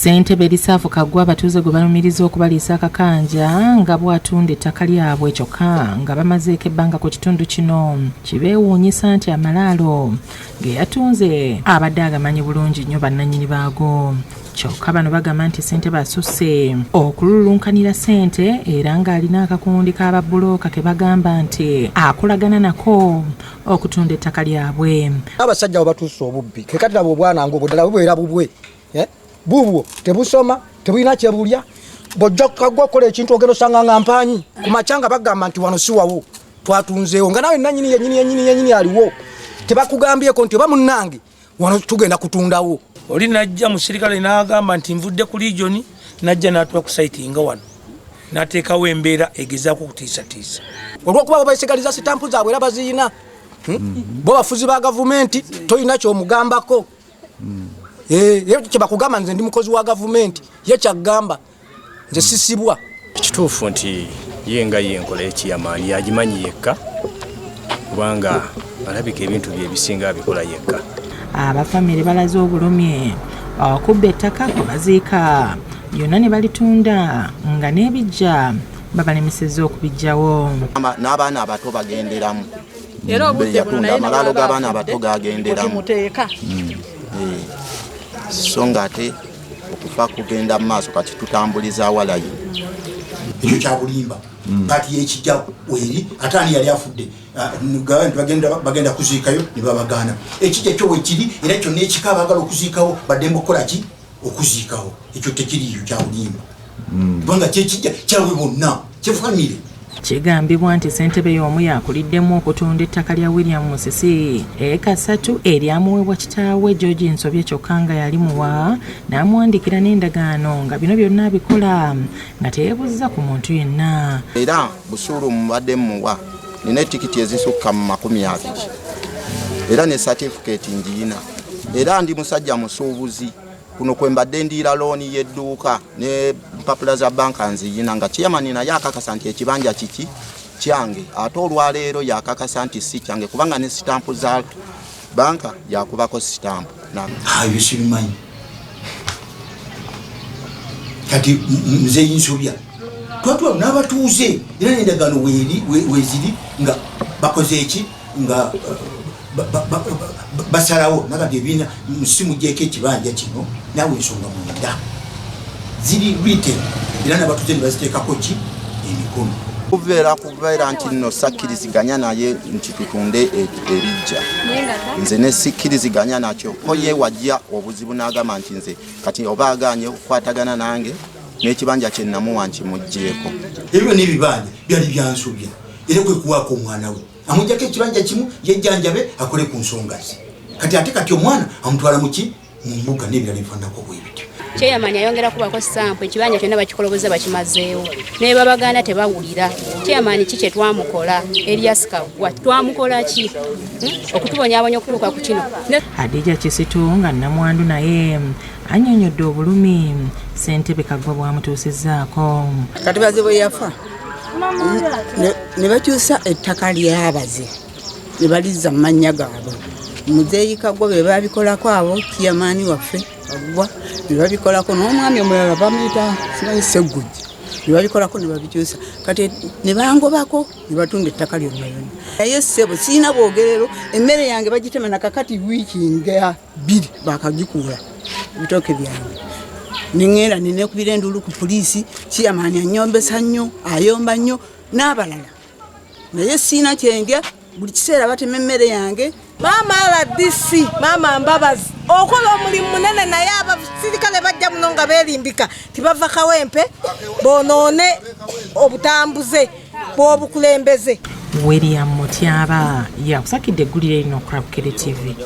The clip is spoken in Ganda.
Ssentebe Erisaafu Kaggwa abatuuze gwe balumiriza okubaliisa akakanja nga bw'atunda ettaka lyabwe kyokka nga bamazeeko ebbanga ku kitundu kino. Kibeewuunyisa nti amalaalo ge yatunze abadde agamanyi bulungi nnyo bannannyini baago. Kyokka bano bagamba nti ssentebe asusse okululunkanira ssente era ng'alina akakundi k'ababbulooka ke bagamba nti akolagana nako okutunda ettaka lyabwe. Abasajja abo batuusa obubbi kekati laba obwana nga obwo ddala bubeera bubwe eh? Bubwo tebusoma, tebulina kyebulya. Bw'ojja kagwa okukola ekintu ogenda osanga nga mpanyi ku makya nga bagamba nti wano si wawo, twatunzeewo, nga nawe nanyini yenyini yenyini yenyini aliwo tebakugambyeko nti oba munnange wano tugenda kutundawo. Oli najja musirikale n'agamba nti nvudde ku legion, najja n'atula ku site nga wano n'ateekawo embeera egezaako okutiisatiisa. Olw'okuba bo besigaliza sitampu zaabwe era baziyina, Bo bafuzi ba gavumenti, tolina kyomugambako. Ye kyebakugamba nze ndi mukozi wa gavumenti, ye kyagamba nze sisibwa. Kituufu nti ye nga ye enkola y'ekiyamaani yagimanyi yekka, kubanga alabika ebintu bye ebisinga abikola yekka. Abafamire balaze obulumi okubba ettaka kwe baziika lyonna ne balitunda nga n'ebijja babalemesezza okubiggyawo. N'abaana abato bagenderamu. Era obudde buno naye amalaalo g'abaana abato gagenderamu. Muteeka. So ng'ate okufa kugenda mu maaso kati tutambuliza walayi. Ekyo kya bulimba. Kati ekijja weri ate ani yali afudde? Nti bagenda kuziikayo ne babagaana. Ekijja kyo wekiri era kyonna ekika abaagala okuziikawo baddembe okukola ki? Okuziikawo. Ekyo tekiriiyo, kya bulimba. Kubanga kyekijja kyabwe bonna, kyefamire. Kigambibwa nti ssentebe y'omu yakuliddemu okutunda ettaka lya William Musisi eka 3 eryamuweebwa kitaawe George Nsobye, kyokka nga yali muwa n'amuwandiikira n'endagaano nga bino byonna abikola nga teyeebuuziza ku muntu yenna. Era busuulu mubadde muwa, nina etikiti ezisukka mu 20 era ne satifikeeti ngiyina, era ndi musajja musuubuzi. Kuno kwe mbadde ndiira looni y'edduuka ne mpapula za banka nziyina, nga chairman naye akakasa nti ekibanja kiki kyange, ate olwaleero yakakasa nti si kyange kubanga ne sitampu za banka yakubako sitampu. Ebyo sibimanyi. Kati nze nsobya twatula n'abatuuze era n'endagaano weziri nga bakoze eki nga basalawo nagati ebiina si mugyeko ekibanja kino, naawe ensonga mwenda ziri written era n'abatuuze ne baziteekako ki emikono. Kubeera nti nno sakkiriziganya naye nti tutunde ebijja, nze ne sikkiriziganya nakyo, ko ye wajja obuzibu n'agamba nti nze kati oba agaanye okukwatagana nange n'ekibanja kye namuwa nkimuggyeeko. Ebyo n'ebibanja byali byansobya era kwe kuwaako omwana we amuggyako ekibanja kimu yejjanjabe akole ku nsonga ze. Kati ate kati omwana amutwala muki mu mbuga n'ebirala ebifaananako bwe bityo. Chairman ayongera kubako sampu, ekibanja kyonna bakikoloboza bakimazeewo, naye babagaana tebawulira. Chairman ki kye twamukola? Elias Kaggwa twamukola ki? Okutubonyaabonya okutuuka ku kino. Hadija Kisitu nga nnamwandu naye annyonnyodde obulumi ssentebe Kaggwa bw'amutuusizzaako. Kati baze bwe yafa ne bakyusa ettaka ly'abaze ne balizza mu mannya gaabwe. Muzeeyi Kaggwa be baabikolako abo, chairman waffe Kaggwa ne babikolako, n'omwami omulala bamuyita simanyi Sseggujja ne babikolako ne babikyusa. Kati ne bangobako ne batunda ettaka lyonna lyonna. Naye ssebo sirina bwogerero, emmere yange bagitema na kakati wiiki nga 2 bakagikuula ebitooke byange. Ne ŋŋenda ne neekubira enduulu ku poliisi, chairman annyombesa nnyo, ayomba nnyo n'abalala. Naye sirina kyendya, buli kiseera batema emmere yange. Maama RDC, Maama Mbabazi, okola omulimu munene, naye abasirikale bajja muno nga beerimbika tibava Kawempe bonoone obutambuze bw'obukulembeze. William Mutyaba yakusakidde eggulire lino ku Bukedde TV.